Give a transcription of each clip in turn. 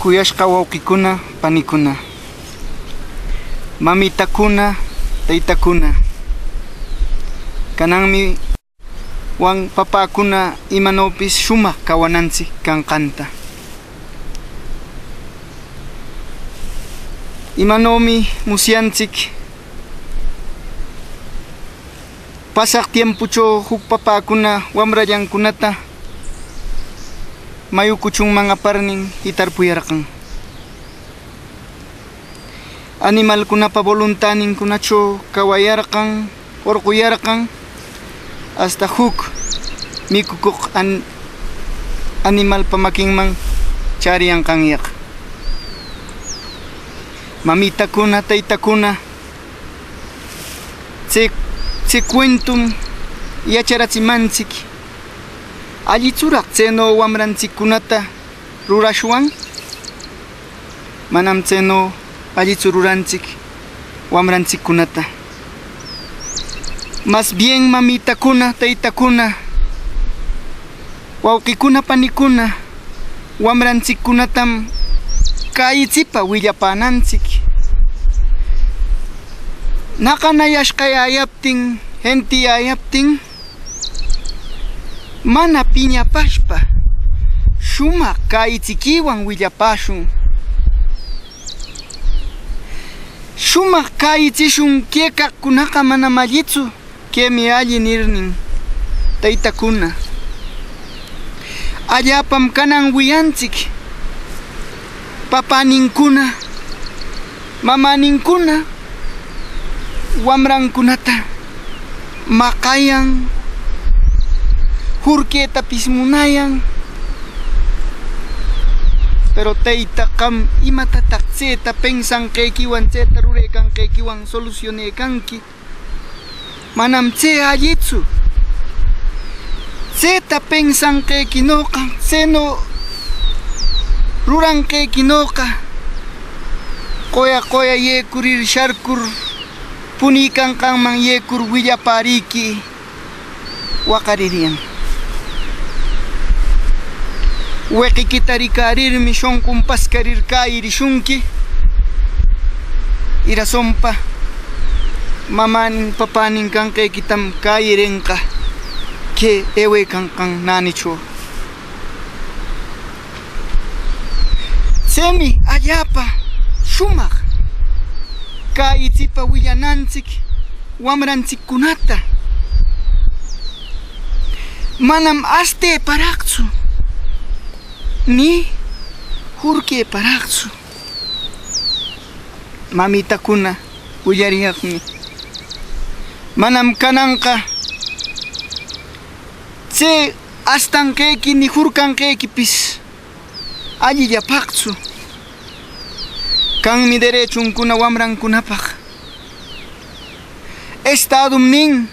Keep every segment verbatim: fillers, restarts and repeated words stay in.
Cuyashqa wauqicuna, panicuna, mamitakuna, teytakuna, cananmi wan papäcuna imanopis shumaq cawanantsic canqanta. Imanomi musyantsic pasaq tiempucho juc papäcuna wamrallancunata mayu cuchunman aparnin jitarpuyarqan. Animalcunapa boluntanincunacho cawayarqan, orquyarqan, hasta juc micucoq an-, animalpa maquinman chäriyanqanyaq. Mamitakuna, teytakuna, tse, tse cuentum yacharatsimantsic. ¿Allitsuraq tseno wamrantsiccunata rurashwan? Manam tseno allitsu rurantsic wamrantsiccunata. Mas bien, mamitakuna, teytakuna, wauqicuna, panicuna, wamrantsiccunatam cäyitsipa willapänantsic. Naqanayashqayäyaptin, gentiyäyaptin, mana piñapashpa, shumaq cäyitsiquiwan willapäshun. Shumaq cäyitsishun, quecaqcunaqa manam allitsu, quemi alli nirnin. Teytakuna, allapam canan wiyantsic papänincuna, mamänincuna wamrancunata maqayan, jurquetapis munayan. Pero teyta, qam, ¿imatataq tseta pensanqequiwan, tseta rurecanqequiwan solucionecanqui? Manam tse allitsu. Tseta pensanqequinoqa, tseno ruranqequinoqa, qoya qoya yecurir sharcur, punicanqanman yecur willapäriqui waqaririyan. Weqiquita ricarirmi, shonqun pascarir cäyirishunqui. Y rasonpa, mamänin, papänin canqequitam cäyirenqa que ewecanqan nänicho. Tsemi allapa shumaq cäyitsipa willanantsic wamrantsiccunata. Manam asteparaqtsu ni jurqueparaqtsu. Mamitakuna, willariyaqmi, manam cananqa tse astanqequi ni jurcanqequipis allillapaqtsu. Canmi derechuncuna wamrancunapaq. Estadum nin: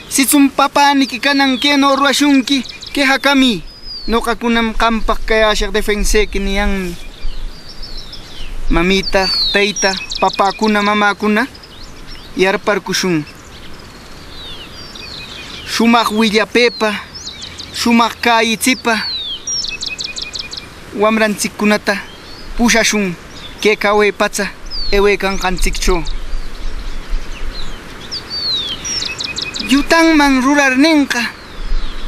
"Sitsun papäniqui canan queno rurashunqui, quejacamë, noqacunam qampaq cayäshaq defensequi", niyanmi. Mamita, teyta, papäcuna, mamäcuna, yarparcushun. Shumaq willapepa, shumaq cäyitsipa wamrantsiccunata pushashun que cawe patsa ewecanqantsiccho. Llutanman rurarnenqa,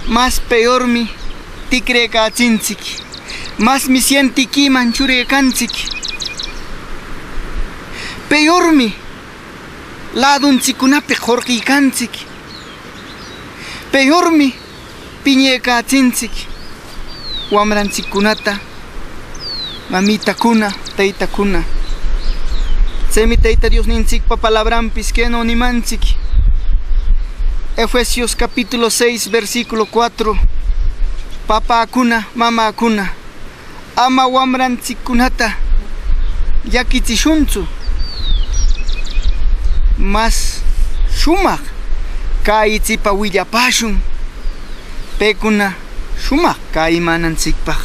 mas peormi ticrecatsintsic, masmi sientiquiman churecantsic. Peormi laduntsiccunapi qorquicantsic. Peormi piñecatsintsic wamrantsiccunata, mamitacuna, teytacuna. Tsemi Teyta Diosnintsicpa palabranpis queno nimantsic, Efesios capítulo seis, versículo cuatro: "Papäcuna, mamäcuna, ama wamrantsiccunata llaquitsishuntsu, mas shumaq cäyitsipa willapäshun, pecuna shumaq cäyimänantsicpaq".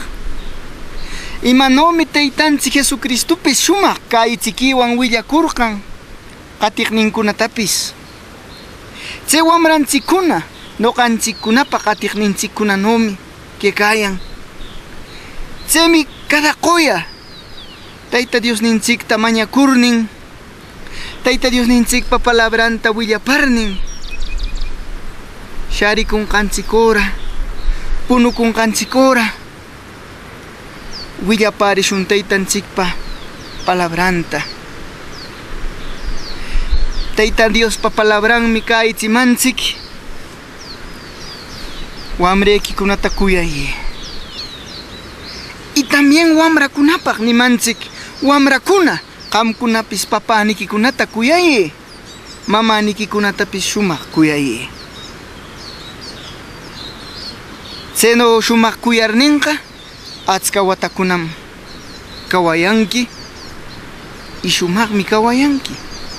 Imanomi Teytantsic Jesucristupis shumaq cäyitsiquiwan willacorqan qateqnincunatapis. Tse wamrantsiccuna noqantsiccunapa qateqnintsiccunanomi quecayan. Tsemi cada qoya Teyta Diosnintsicta mañacurnin, Teyta Diosnintsicpa palabranta willaparnin, shäriconqantsic öra, punuconqantsic öra, willapärishun Teytantsicpa palabranta. Teyta Diospa palabranmi cäyitsimantsic: "Wamrequicunata cuyayë." Y también wamracunapaq nimantsic: "Wamracuna, qamcunapis papäniquicunata cuyayë, mamäniquicunatapis shumaq cuyayë." Tseno shumaq cuyarninqa, atsca watacunam cawayanqui y shumaqmi cawayanqui,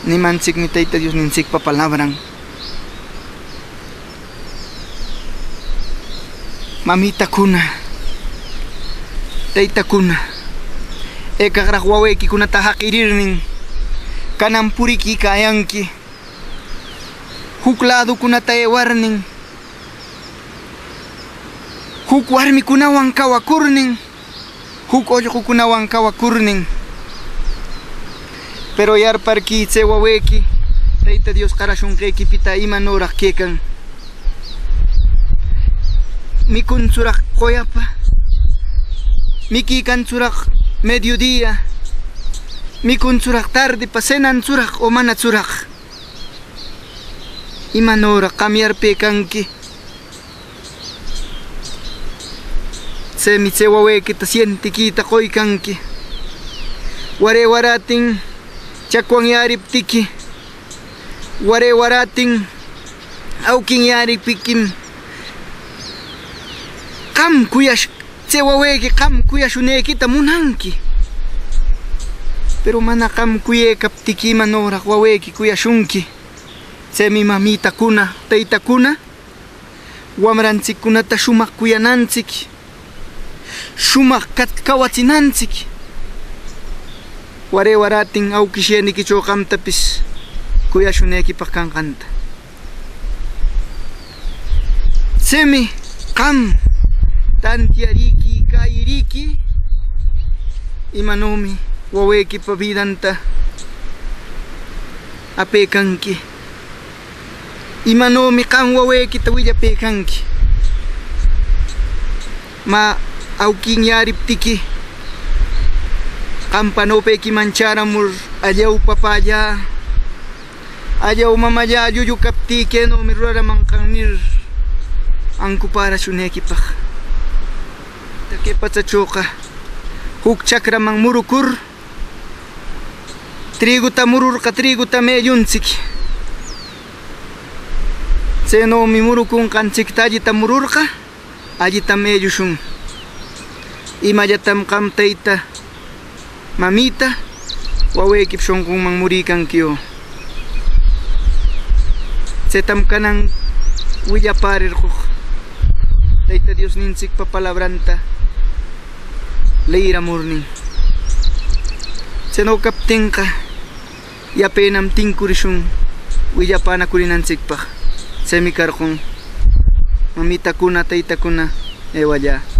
nimantsicmi Teyta Diosnintsicpa palabran. Mamitacuna, teytacuna, ecaqraq wawequicunata jaqirirnin, canan puriquicayanqui, juc laducunata ewarnin, juc warmicunawan cawacurnin, juc ollqucunawan cawacurnin. Pero yarparquï, tse wawequi Teyta Dios qarashunqequipita imanöraq quecan. ¿Micuntsuraq qoyapa? ¿Miquicantsuraq mediodía? ¿Micuntsuraq tardepa cenantsuraq o manatsuraq? ¿Imanöraq qam yarpecanqui? Tsemi tse wawequita sientiquita qoycanqui. Ware waratin chacwanyäriptiqui, ware waratin auquinyäriptiquim, qam cuyash-, tse wawequi qam cuyashunequita munanqui. Pero mana qam cuyecaptiqui, ¿imanöraq wawequi cuyashunqui? Tsemi mamitacuna, teytacuna, wamrantsiccunata shumaq cuyanantsic, shumaq cat-, cawatsinantsic, ware waratin auquisheniquicho qamtapis cuyashunequipaq canqanta. Tsemi qam tantiariqui, cäyiriqui, imanomi wawequipa bidanta apecanqui, imanomi qam wawequita willapecanqui. Mä, auquinyäriptiqui, qampa nopequiman chäramur: "Allau, papällä, allau, mamällä, llullu captï quenomi ruramanqan", nir, ancupärashunequipaq. Que patsachoqa juc chacraman murucur, triguta mururqa, trigutam elluntsic. Tsenomi muruconqantsicta allita mururqa, allitam ellushun. ¿Imallatam qam teyta, mamita, wawequip shonqunman muricanqui? Tsetam canan willapärirqoq Teyta Diosnintsicpa palabranta leyiramurnin. Tseno captenqa, yapenam tincurishun willapänacurinantsicpaq. Tsemi carqon: "Mamitacuna, teytacuna, ewalla."